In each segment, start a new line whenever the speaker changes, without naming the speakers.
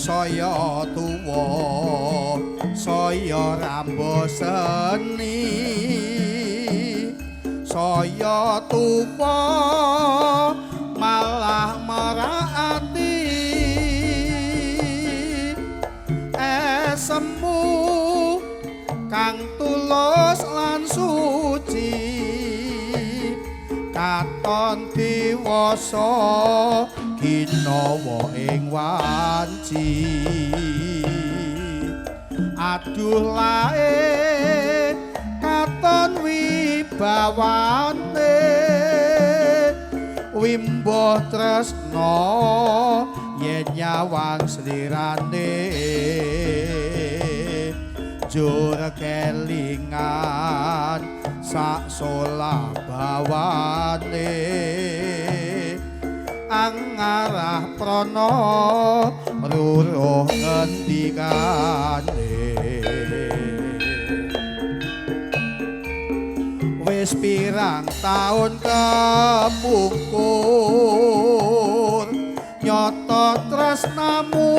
Saya tuwa saya ramboseni, saya tuwa malah merak ati. Esemu kang tulus lan suci katon diwasa ginawa ing wanci. Aduh lae katon wibawane, wimbo tresna yen nyawang slirane, jur kelingan sak solah bawane, angarah prana ruruh ngendikane. Wis pirang taun kepungkur nyata tresnamu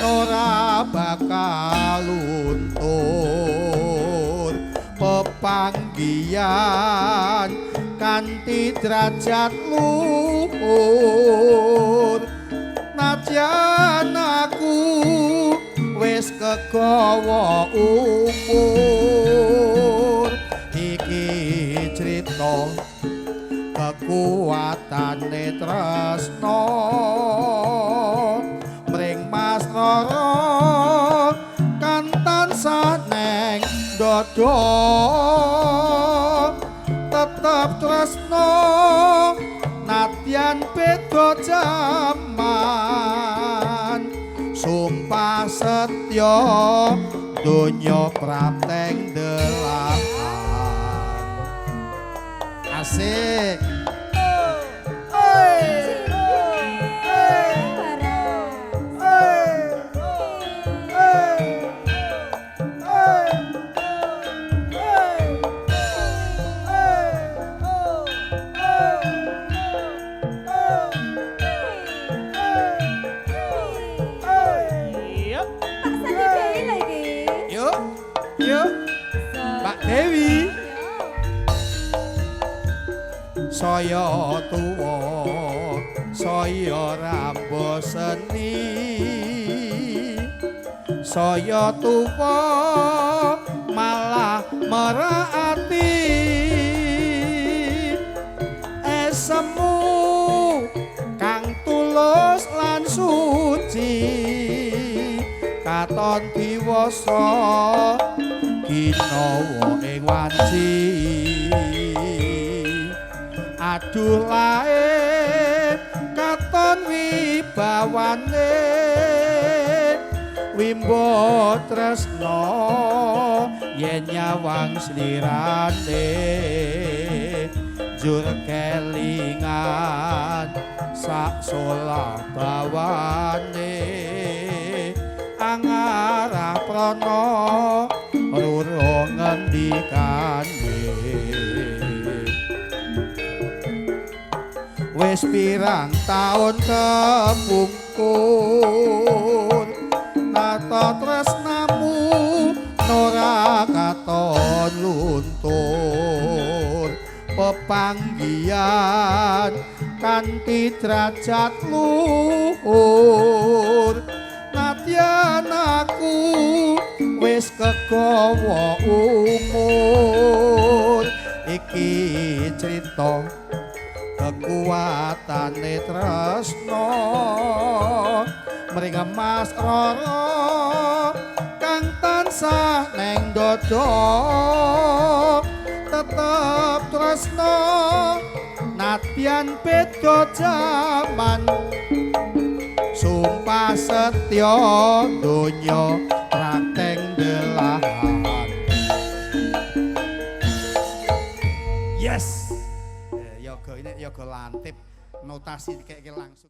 ora bakal luntur. Pepanggihan kanthi derajat luhur, nadyan aku wis kegawa umur. Iki crita kekuatane tresna mring Mas Rara kan tansah neng dada, tetep tresna nadyan beda jaman, sumpah setya donya prapteng delahan. Asik.
Yuk.
Pak Sandi Dewi lagi.
Yuk, yuk, Mbak Dewi. Saya tuwa saya ramboseni, saya tuwa malah merak ati. Esemu kang tulus lan suci katon diwasa ginawa ing wanci. Aduh lae katon wibawane, wimbo tresna yen nyawang slirane, jur kelingan sak solah bawane, angarah prana ruruh ngendikane. Wis pirang taun kepungkur nata tresnamu ora katon luntur. Pepanggihan kanthi derajat luhur, nadyan aku wis kegawa umur. Iki crita kekuatane tresna mring Mas Rara kang tansah neng dada, tetep tresna nadyan beda jaman, sumpah setya donya prakteng delahan. Yes. Yoga ini yoga lantip notasi kayak langsung.